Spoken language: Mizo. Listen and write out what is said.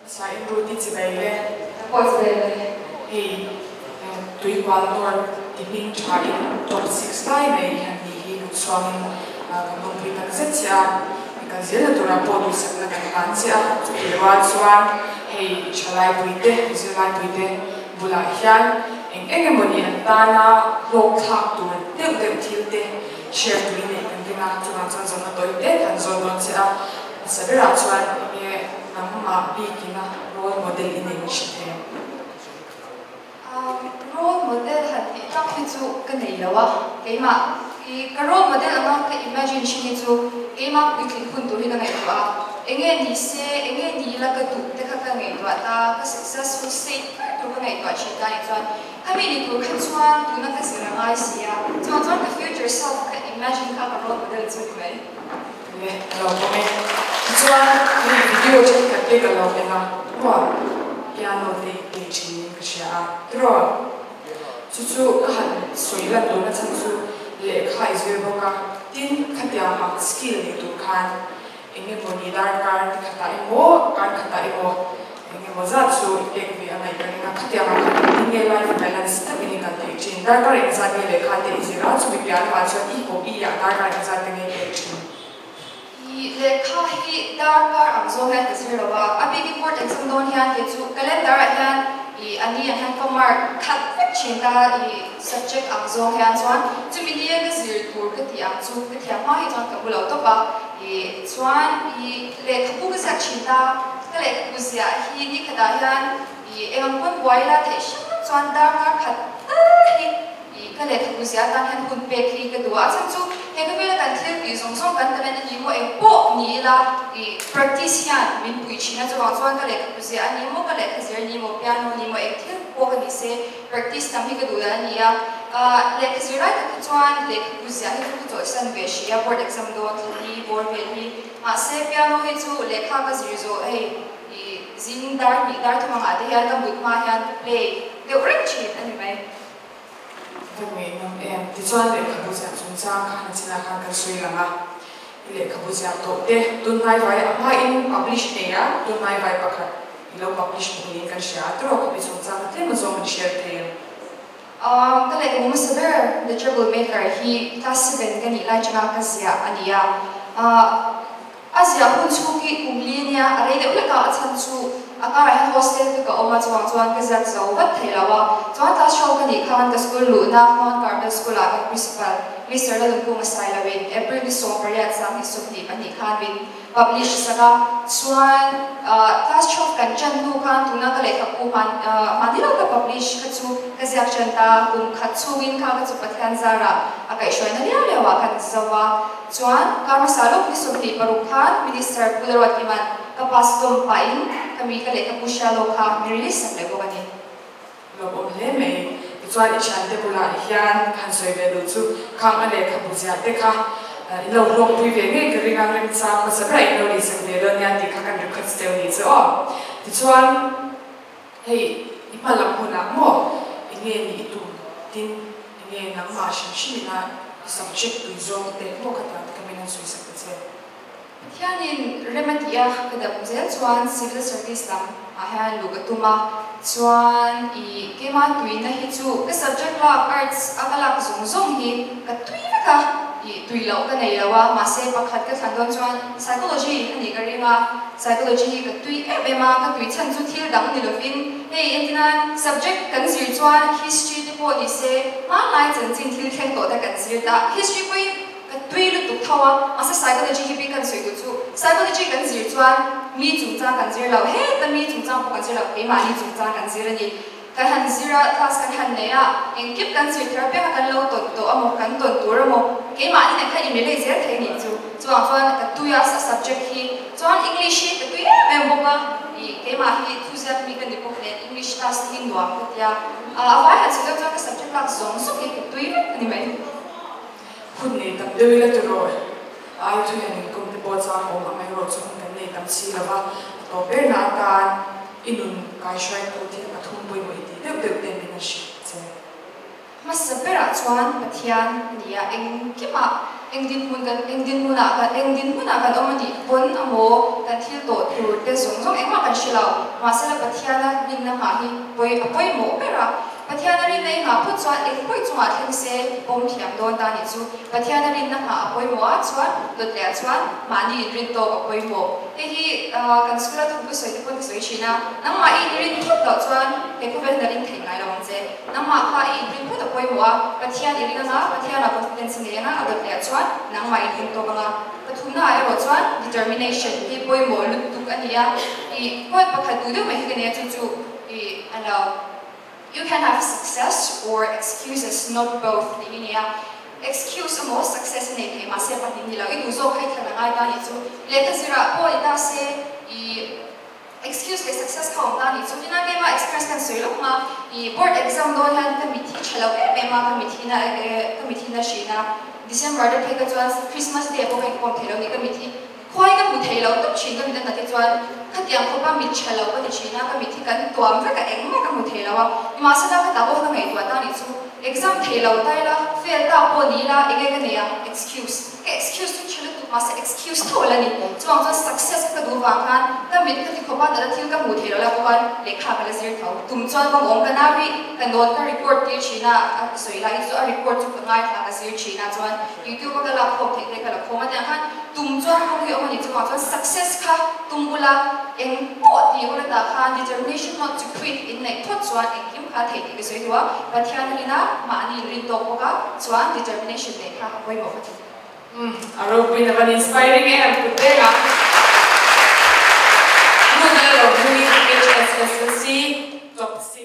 Hmasa in Ruth-i chibai le. Pawh chibai le. Hei Tuikual North ti hming tha in top 6 lai mai han nih hi kan chhuangin kan lawmpui tak zet che a, kan zirna turah pawh duhsakna kan hlan che a, chutih rual chuan hei thalai puite, zirlai puite bulah hian eng eng emaw ni an tana hlawk thlak tur deuh deuh thil te share tui neih kan ring a, chuvang chuan zawhna tawi te kan zawn dawn che a, hmasa berah chuan enge nangmah bikina role model i nei hre thei ang? Role model han tih tak hi chu ka nei lo a, keimah i ka role model anga ka imagine thin hi chu keimah puitling hun tur hi ka ngaihtuah a, enge ni se, enge ni ila ka duh te kha ka ngaihtuah ta, ka successful state ber tur ka ngaihtuah thin ta nih chuan khami ni tur kha chuan tuna ka zir a ngai si a, chuvang chuan ka future self ka imagine kha ka role model chu ni mai. Le, ka lo pawm e. Tichuan, hei video thenkhat te ka lo en a, ruah piano te i play thin in ka hria a, tiraw? Chu chu ka han sawi lan duhna chhan chu lehkha i zir bawk a, tin khatiang ang skill nei tur khan eng emaw ni darkar ni khatah emaw, kar khatah emaw eng emaw zat chu i pek ve a ngaih ka ring a, khatiang ang khan engtin nge life balance takin i kal theih thin? Darkar engzat nge lehkha te i zir a, chumi piah lamah chuan i hobby ah darkar engzat te nge i pek thin? I lehkha hi darkar ang zawng hian ka zir lo a, a bikin board exam dawn hian kei chu calendar ah hian i a ni ang hian ka mark khat vek thin ta i subject ang zawng hian chuan chumi nia ka zir tur ka tih ang chu ka thiam hma hi chuan ka hmu lo tawp a. I chuan i lehkhabu ka ziak thin ta, ka lehkhabu ziah hi ni khatah hian i eng ang pawn buai la theih hrang chuan darkar khat tal hi i ka lehkhabu ziah atan hian hun pek hi ka duh a, a chhan chu he khawvela kan thil tih zawng zawng kan talent a ni maw eng pawh ni ila i practice hian min pui thin a, chuvang chuan ka lehkhabu ziah a ni maw, ka lehkha zir a ni maw, piano a ni maw eng thil pawh ka ni se Practice tam hi ka duh dan a ni a, lehkha zir lai tak hi chuan lehkhabu ziah hi chu ka chawlhsan ve hrih a, board exam dawn thla hi bawr vel hi. Mahse piano hi chu lehkha ka zir zawh hei i zing dar hnih dar thum angah te hian ka mut hma hian ka play deuh reng thin a ni mai. Ka ngaihnawm em? Tichuan lehkhabu ziah chungchang khan a chinah khan kan sawi lang a, i lehkhabu ziah tawh te tunhnai vai a hmain publish nei a, tunhnai vai pakhat I lo publish bawk niin kan hria a, tiraw khawpi chungchang kha tlem azawng min share thei em? Umm ka lehkhabu hmasa ber The Trouble Maker hi class 7 ka nih lai changa ka ziah a ni a, a ziah hun chhung hi kum li ania, a rei deuh hlek a, a chhan chu a karah hian hostel te ka awm a, chuvang chuan ka ziak zo vat thei lo a, chuan class 12 ka nih khan ka school luhna Mount Carmel School ah kan principal Mister Lalunkunga Sailoin April ni 18 2022 khan min Publish sak a, chuan class 12 kan ṭan hnu khan tuna ka lehkhabu hman hman nilo ka publish kha chu ka ziak ṭan ta, kum khat chhungin kha ka chu Pathian zarah a kaihhruaina liau liau ah kan zo a, chuan kar hmasa lawk ni 26 khan Minister Pu Lalruatkima'n ka pass lawm pahin ka mi ka lehkhabu hria lo kha min release sak leh bawk a ni. Lawm awm hle mai. Tichuan i thiante bulah hian han sawi ve duh chu khang a lehkhabu ziah te kha in lo hlawkpui ve ngei ka ring a, remchang hmasa berah in lo lihsak ve dawn nia tih kha kan request deuh ni chu aw. Tichuan hei i hma lam hunah maw enge ni i tum tin enge nangmah hrim hrim ina i subject tui zawng te maw kha tiang te kha min han sawi sak ta che. Pathianin rem a tih a, ka dam zel chuan civil service lam ah hian luh ka tum a, chuan i keimah tuina hi chu ka subject lak arts a ka lak zawng zawng hi ka tui vek a, i tui loh ka nei lo a, mahse pakhat ka thlan dawn chuan psychology a nih ka ring a, psychology hi ka tui em em a, ka tui chhan chu thil dang ni lovin hei entirnan subject kan zir chuan history te pawh ni se hmanlai chanchin thil thleng tawh te kan zir ta, history pawh hi Ka tui lutuk tho a, mahse psychology hi bik kan sawi duh chu psychology kan zir chuan mi chungchang kan zir lo, heta mi chungchang pawh kan zir lo, keimahni chungchang kan zir a ni. Kan han zir a, class kan han nei a, engkim kan zir kher apiang a kan lo tawn tawh amaw, kan tawn tur amaw, keimahni nen khan inrelate zel thei a nih chu. Chuvang chuan ka tui a a subject hi, chuan English hi ka tui em em bawk a, ih keimah hi thuziak mi ka ni bawk nen English class hi nuam ka tia, a vai han sawi deuh chuan ka subject lak zawng zawng hi ka tui vek a ni mai. Hun nei tam deuh ila tiraw? Ai thu hian inkum te pawh chang awm ang erawh chu hun kan nei tam si lova, a tawp berna atan i nun kaihruaitu thil pathum pawimawh i tih deuh deuh te min a hrilh che. Hmasa berah chuan Pathian a ni a, engkimah. Eng dinhmun kan eng dinhmunah kan eng dinhmunah kan awm a nih pawn amaw kan thil tawh tur te zawng zawng engmah kan hre lo. Mahsela Pathiana rinna nghah hi pawi a pawimawh ber a. Pathiana rinna i nghah phawt chuan eng pawi chungah thleng se i pawm thiam dawn ta nih chu. Pathiana rinna nghah a pawimawh a, chuan dawt leh ah chuan mahni inrin tawk a pawimawh. Hei hi kan school a thawktu sawi te pawn ka sawi thin a, nangmah i inrin phawt loh chuan he khawvel hian a ring theih ngai lo ang che. Nangmah kha i inrin phawt a pawimawh a, Pathian i ring anga, Pathianah confidence i nei anga, a dawt leh ah chuan nangmah i inrin tawk anga. Pathumna ah erawh chuan determination hi pawimawh lutuk a ni a, i quote pakhat duh deuh mai hi ka nei a, chu chu i a lo. You can have success or excuses, not both tih hi nia. Excuse emaw success a nei thei mahse pahnih ni lo. I duh zawk kha i thlan a ngai ta nih chu. Lehkha zirah pawh ni ta se i excuse leh success kha awm ta nih chu. Tina kema experience kan sawi lawk hma i board exam dawn hian ka mit hi tha lo em em a, ka mit hi na ka mit hi na hrin a. December te phei ka chuan Christmas day ah pawh ka inkawm thei lo ni ka mit hi Khuai ka hmu thei lo tawp thin ka mit a nat hi chuan khatiang khawpa mit tha lo ka ti thin a, ka mit hi kan tuam vek a engmah ka hmu thei lo a, nimahsela ka ta pawh ka ngaihtuah ta nih chu exam thei lo ta ila fail ta pawh ni ila enge ka nei ang excuse ka excuse chu tha lutuk mahse excuse tho la ni chuvang chuan success ka duh vang khan ka mit ka ti khawpa nat a thil ka hmuh thei lo la pawh khan lehkha ka la zir tho tum chuan ka awm ka nau hi ka note ka record tir thin a a sawi lai hi chu a record chu ka ngaithla ka zir thin a chuan youtube a ka lak khawm theih te ka la khawm a tiang khan Tum chuan kawng hi awm a nih chungah chuan success kha tum ula, eng pawh tih ula tah khan determination not to quit in neih phawt chuan engkim kha theih tih ka sawi duh a, Pathian a rin a, mahni in rin tawk bawk a, chuan determination neih kha a pawimawh ka ti. Umm a ropuiin a van inspiring em kut vek a. Hmun a lo hmungin HSSC top 6.